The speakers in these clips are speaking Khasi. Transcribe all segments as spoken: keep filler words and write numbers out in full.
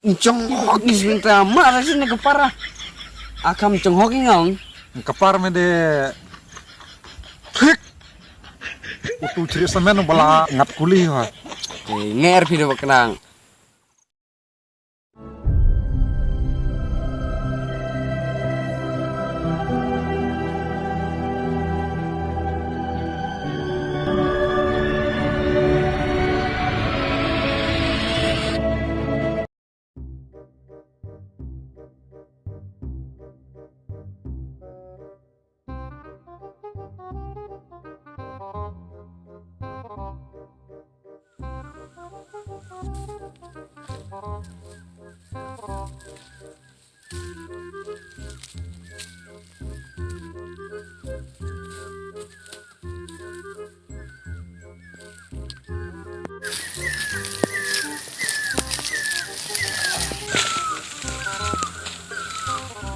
Jong hok is minta ma ra sini kepara. Akam jong hok ingong. Kepar me de. Hik. Utu ciri semen bala ngat kuli ha. Nger phi de baknang.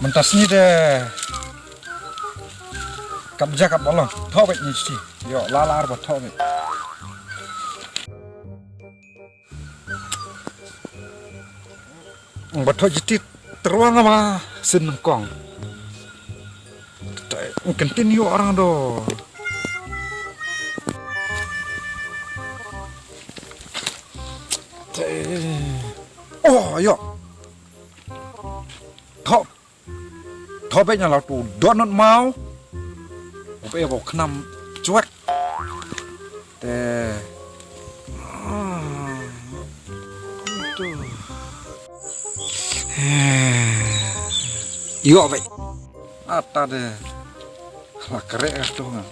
Mynta sngi de. Kap ja kap ba long. Tho bek ni sti. Yo, la la arba tho bek. Ba tho jiti terwang ma sin kong. Kentin yo orang do. Oh, yo. Tho. Tho bek na la tu donut mau. Upe ko khnam chuek. Te. Ah, tu. Yo bek. Ata de. La kere tu nga.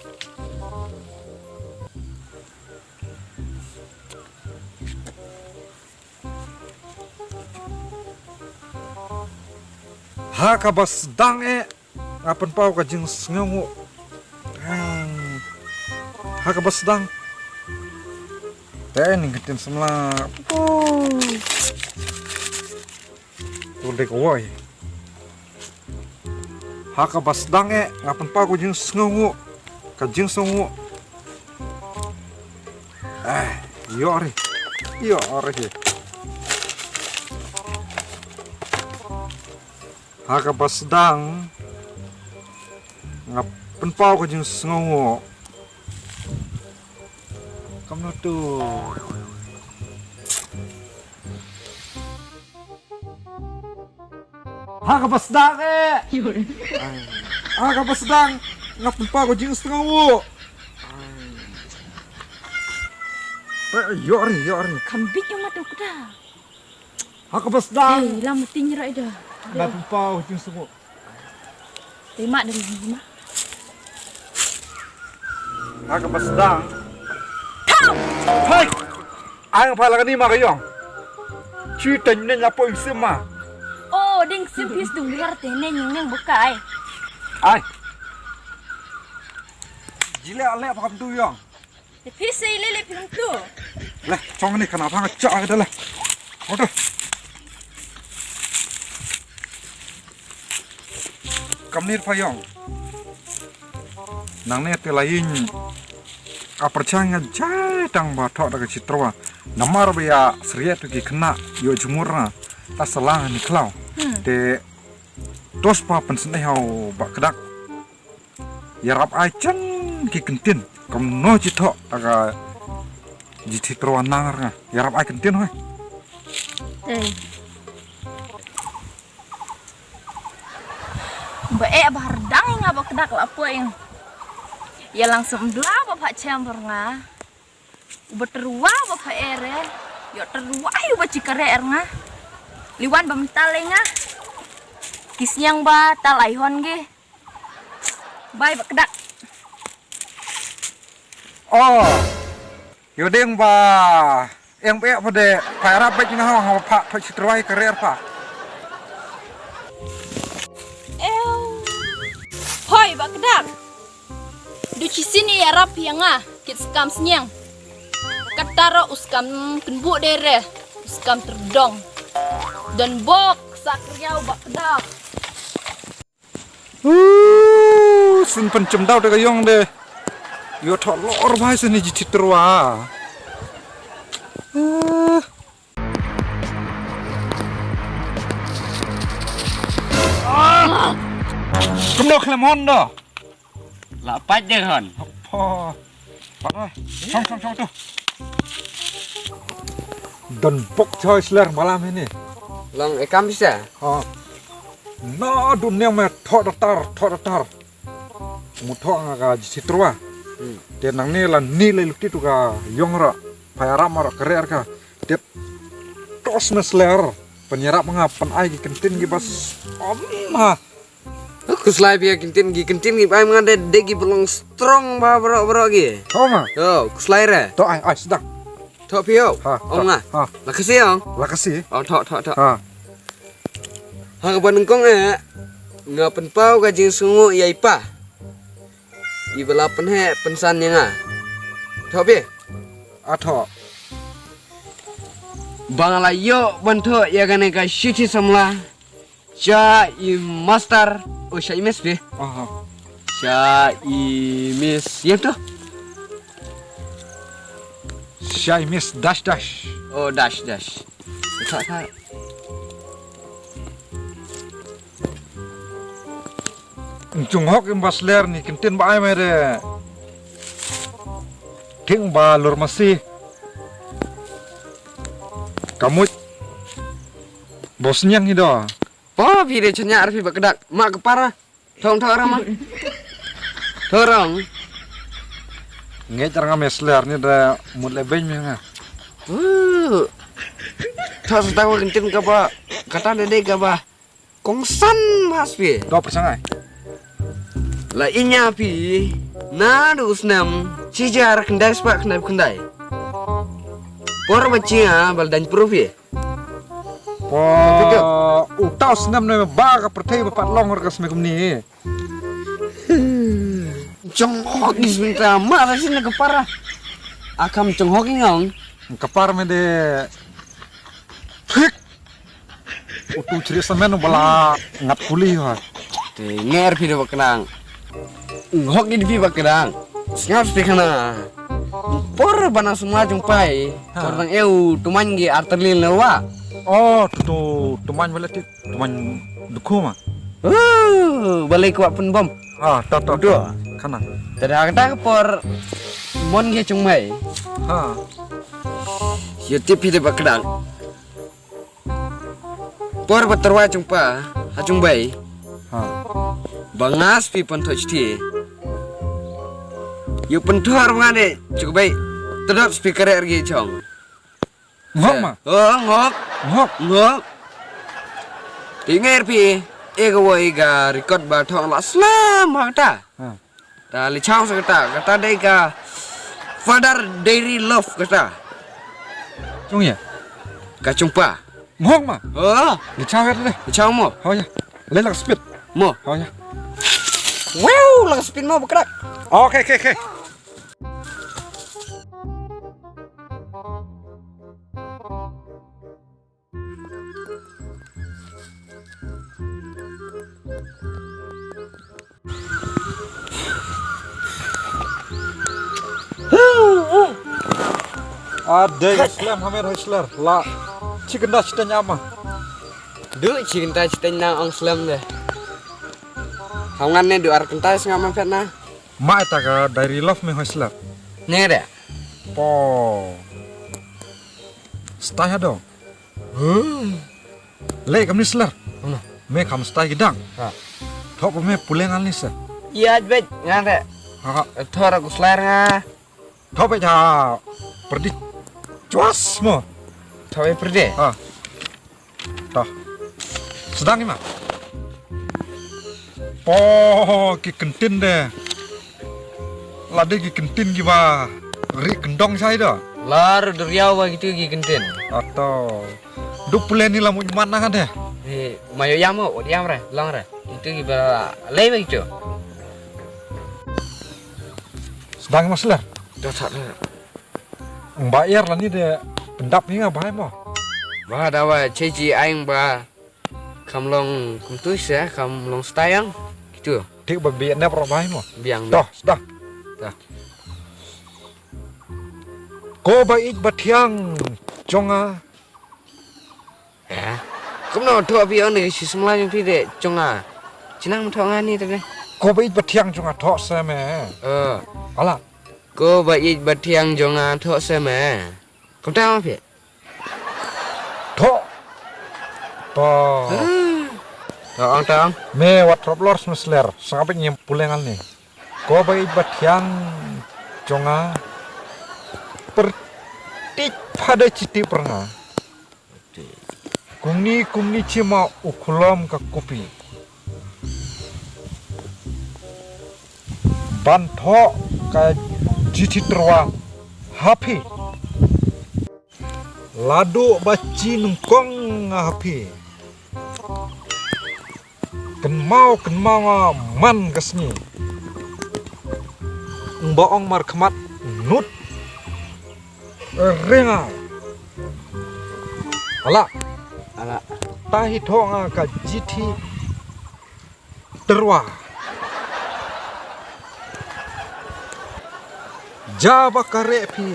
Ha kaba sdang eh nga pynpaw ka jingsngewnguh. Ha kaba sdang. Te ning ka tin samla. Tu dei ka wai. Ha kaba sdang eh nga pynpaw ka jingsngewnguh. Ka jingsngewnguh. Eh, yo ari. Yo ari. Ha kaba sdang nga pynpaw ka jingsngewnguh. Kam no tu. Ha kaba sdang eh. Ha kaba sdang nga pynpaw ka jingsngewnguh. Yo ari, yo ari. Kam bit yo matu kda. Ha kaba sdang. Eh, lam ting rai da. Nga pynpaw jingsngewnguh. Lima dan lima. Ha kaba sdang. Hai. Ai nga pala kani ma ka yong. Chi tan ne nya poi sim ma. Oh, ding sim pis dung lar te ne nying neng bukai. Ai. Jile ale pa kam tu yong. Te phi sei lele phi tu. Le, chong ni kana thang cha ka le. Oto. Kam ni pa yong. Nang ne te la yin. A perchang nga jai tang ba thok da ka chitrawa. Namar ba ya sriet tu ki kena yo jumur na. Ta salang ni klau. Te tos pa pen sene hau ba kedak. Yarap ai chen ki kentin. Kam no chi thok ta ka ji chi tro nang nga. Yarap ai kentin hoi. Eh. Ba eh ba hardang nga ba kedak la poi. Ya langsung bla ba pha chem ber nga. Uba terwa ba pha ere. Yo terwa yu ba chi kare er nga. Liwan ba mental nga. Kisnyang ba tal ai hon ge. Bai ba kedak. Oh. Yo ding ba. Eng be pa de pa rap ba jing hawang ba pha pha chi terwai kare er pa. Ew. Hoi ba kedak. Du chi sini ya rap ya nga kit skam snyang. Kataro uskam kenbu dere uskam terdong. Dan bok sakriau ba kedak. Uh, sin pen chem dau de ka yong de. Yo thok lor bai sin ni ji thit terwa. Uh. Kumno khlem hon do? La pait deh hon. Pho. Pat oi. Chong, chong, chong tu. Don bok choi sler malam ini. Long e kam bisa. Ha. Na dunia me thok datar, thok datar. Mu thok nga ka jisi trua. Hmm. Te nangne la ni le luti tu ka yong ra. Payarap mara kerer ka. Te tos me sler. Penyerap nga pen ai ki kentin ki bas. Om ha. Ku slai phi ïa ki ktien, ki ktien ki bai ma nga de, de ki ba long strong ba bro bro ki. Tho ma. Yo, ku slai re. Tho ai ai sdang. Tho phi yo. Ha, ong tho, nga. Ha. La ka si ong. La ka si. Oh, tho tho tho. Ha. Ha kaba nyngkong eh. Nga pynpaw ka jingsngewnguh ïa i pa. I ba la pynheh pynsan ïa nga. Tho phi. A tho. Ba nga la ïoh ban thoh ïa kane ka shithi samla. Sha i master, oh, sha i miss phi. Aha. Sha i miss, ïa tu. Sha i miss dash dash. Oh, dash dash. Tha tha. Jong hok im ba sler ni ktien ba ai mai re. Ting ba lur masi. Kamut. Bos nyang hi do. Pa phi de chanya ar phi ba kdak. Ma ka para. Thong thong rama. Thorong. Nge jar nga mesler ni da mut le beng mi nga. Uh. Thos tawa kentin ka ba. Kata de de ka ba. Kongsan mas phi. Do persangai. La inya phi. Na du snam. Chijar kendai spak kendai kendai. Por ba chia bal dan pro phi. Pha, uta u snem ne ba ka pyrthei ba pat long ruh ka snem kumne. Chong hok is minta ma ra sine ka para. Akam chong hok i ngong. Ka par me de. Hik. Utu chri samen bala ngat kuli ha. Te ner phi de baknang. Hok i phi baknang. Sngap phi khana. Por bana semua jumpai. Ha. Por tang eu tuman gi arterlil na wa. Oh, tu, tu, tuman bala ti, tuman dukhu ma. Uh, balai kuat pun bom. Ah, ta, ta, tu. Ta. Khana. Tada kata ke por mon ge chungmai. Ha. Yo tip hi de bakdang. Por ba terwa chungpa, ha chungbai. Ha. Ba ngas pi pantho chti. Yu pantho arwade chukbai. Tedot speaker er gi chong. Ngok ma? Oh, ngok. Ngok. Ngok. Ti nger pi. Ega woi ga record ba thong la slam ha kata. Ha. Ta li chang sa kata, kata dei ka Father Dairy Love kata. Chung ya? Ka chungpa. Ngok ma? Oh. Li chang kata deh. Li chang mo. Oh ya. Le lak speed. Mo. Oh ya. Wow, lak speed mo bakrak. Okay, okay, okay. Adei slem hamer hoi sler la. Chikenda chiteng ama. Du chikenda chiteng na ong slem de. Hangan ne du ar kenta sngam ma phet na. Ma ita ka diary love me hoi sler. Ne de. Po. Stai hado. Hmm. Le kam ni sler. Hmm. Me kam stai gidang. Ha. Thok me pulen al ni se. Iya bet ngan re. Ha. Thor aku sler nga. Thok be ja perdi. Cuas mo. Thok be perdi. Ha. Toh. Sedang ni ma. Po ki kentin de. Lade ki kentin ki ba ri kendong sai do. Lar duriau ba gitu ki kentin. Ato. Dup pule ni lamu iman na kan de. Di mayo yam o, di yam re, long re. Itu ki ba lei ba gitu. Sedang mas le. Dah sat le. Ba er la ni de pendap ni nga ba mo. Ba da ba cheji aing ba. Kam long kumtu se, kam long stayang. Gitu. Tik ba bi ne pro bai mo. Biang. Toh, sudah. Dah. Ko ba ik ba thiang jonga. Ya. Kumno to bi on ni si semla jong phi de jonga. Chnang ma thoh nga ni te. Ko ba ïeit ba thiang jong nga thoh se me. Eh. Ala. Ko ba ïeit ba thiang jong nga thoh se me. Kumta ma phi. Thoh. To. To ong to ong. Me wat rop lor smusler. Sngap ñiam puleng al ni. Ko ba ïeit ba thiang jong nga. Pyrthei phada chiti pyrnga. Kumni kumni chima u khulom ka kupi. Ban thoh ka jithi tyrwa ha phi. Ladu ba chi nyngkong ha phi. Kynmaw kynmaw nga man ka sngi. Ung ba ong markhmat nut. Renga. Ala. Ala. Tahi thoh nga ka jithi tyrwa. Ja ba kare phi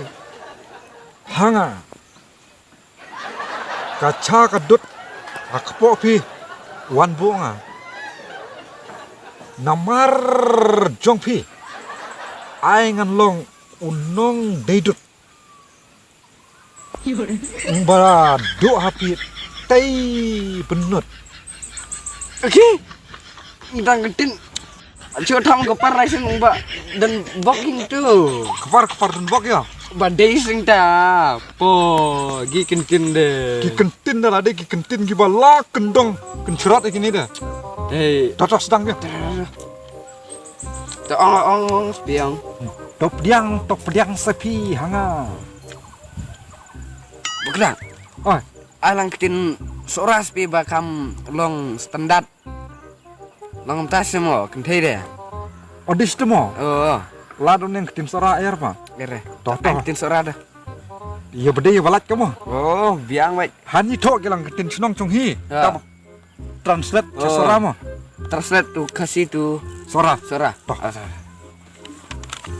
ha nga. Ka cha ka dud ha kpoh phi wan buh nga. Namar jong phi ai ngan long u nongdei dud. Ung ba duh ha phi tei pynnud. Okay. Dang ketin. Achu tham ka par rai sing ba dan bok ing tu. Ka par ka par dan bok ya. Ba dei sing ta. Po gi kentin de. Ki kentin da la dei ki kentin ki ba la kendong kenchrot ki ni de. Hei. Tatas dang ya. To ong ong ong spiang. Top diang top diang sepi hanga. Bakra. Oi. Alang ketin soras pi ba kam long standard. Long tas mo kynthei de. Odis tu mo. Oh. La don yang ketin sora air pa. Ere. Toh toh. Ketin sora de. Iya bede iya balat kamu. Oh, biang wait. Hani thok kilang ketin chnong chung hi. Ya. Translate cha sora mo. Translate tu Khasi tu sora. Sora. Toh.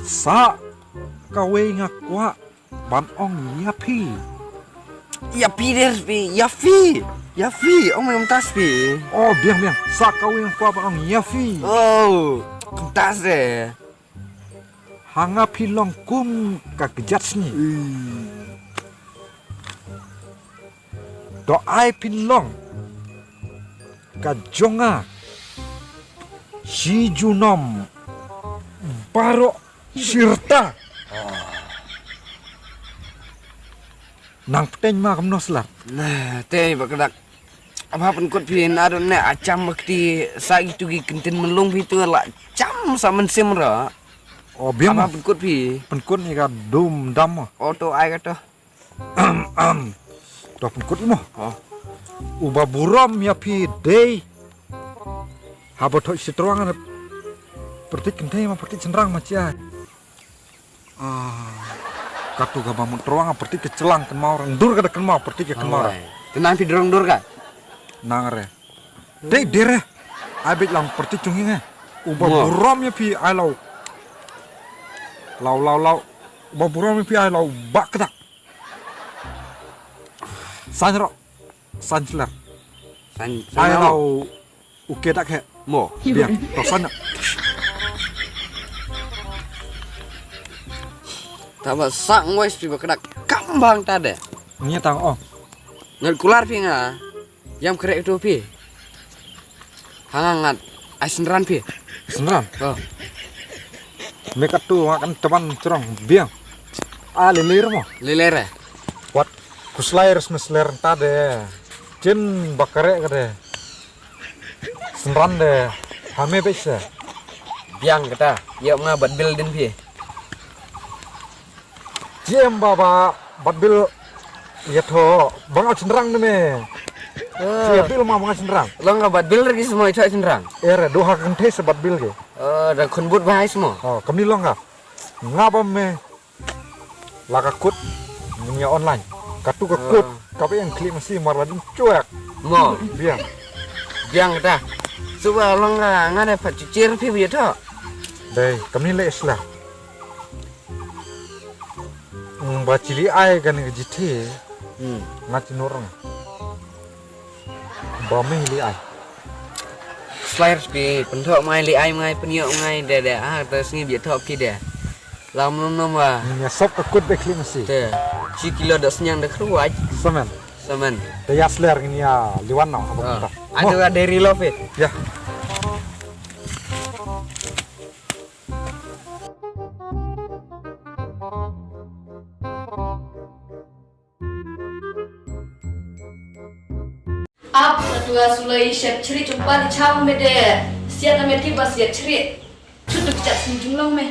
Sa kawei nga kwah ban ong ïa phi. Ïa phi der phi, ïa phi. Ïa phi, ong myntas phi. Oh, biang biang. Sa kawei nga kwah ban ong ïa phi. Oh, myntas de. Hanga phi long kum ka kjat sngi. To ai phin long ka jong nga shi junom baroh shirta. Nang pteng ma kam nos la. Nah, te ba kdak. Aba pynkut phi na don ne acham bakti sa gitu gi kentin melung phi tu la cham sa mensim ra. Oh biang. Aba pynkut phi. Pynkut ni ka dum dam. Oh to ai ka to. Dok pengkut mo. Oh. Uba burom ïa phi dei. Haba thok shi truang na. Pertik kynthei ma pertik chynrang ma chia. Ah. Katu ka ba mut truang pertik ke chelang kynmaw rang dur ka da kynmaw pertik ke kynmaw. Tenang phi durang dur ka. Nang re. Dei dere. Ai bit lang pertik chung hi nge. Uba burom ïa phi ai lau. Lau lau lau. Uba burom ïa phi ai lau bak kedak. San ro. San chler. San. Ai lau. Uke dak he. Mo. Biang. Tok san. Taba sang wais phi ba kedak kambang tade. Ngi tang oh. Ngat kular phi nga. Yam krek tu phi. Hanga ngat ai senran phi. Senran. Oh. Me katu nga kan teban cerong biang. Ah leler mo. Leler eh. Wat kuslai res mesler tade. Chin bakare kade. Senran de. Hame bek se. Biang kata. Yam nga bat bil din phi. Jem baba bat bil ya tho bang au chenrang ne me. Jem bil ma bang au chenrang. Long ka bat bil rigi semoi tho chenrang. Era doha kan the se bat bil ke. Da khun but bahai semoi. Oh kami long ka. Nga ba me la ka kut. Nya online. Katu ka kut. Ka ba yang klik mesti mar la ding cuek. Mo. Biang. Biang ta. Suba long ka ngane pat cucir phi bi tho. Dei kami le isla. Ba chili ai kane ka jithi. Nga chinur nga ba me li ai. Fire spi, pynthok mai, li ai mai, pynïoh mai, de de, ah, te sngi biat thok ki de. Lam nom nom wa. Nya sop ka kut de klim si. Te, shi kilo da sniang da khruwaj. Samen. Samen. Te ya sler ngin ya liwan nau, apa Ah. kita? Ada wa dairy love eh. Ya. Ap, na tua sulai shep chri chumpa di cham mede. Siat na met ki ba siat chri. Chut du kichat sini junglong me.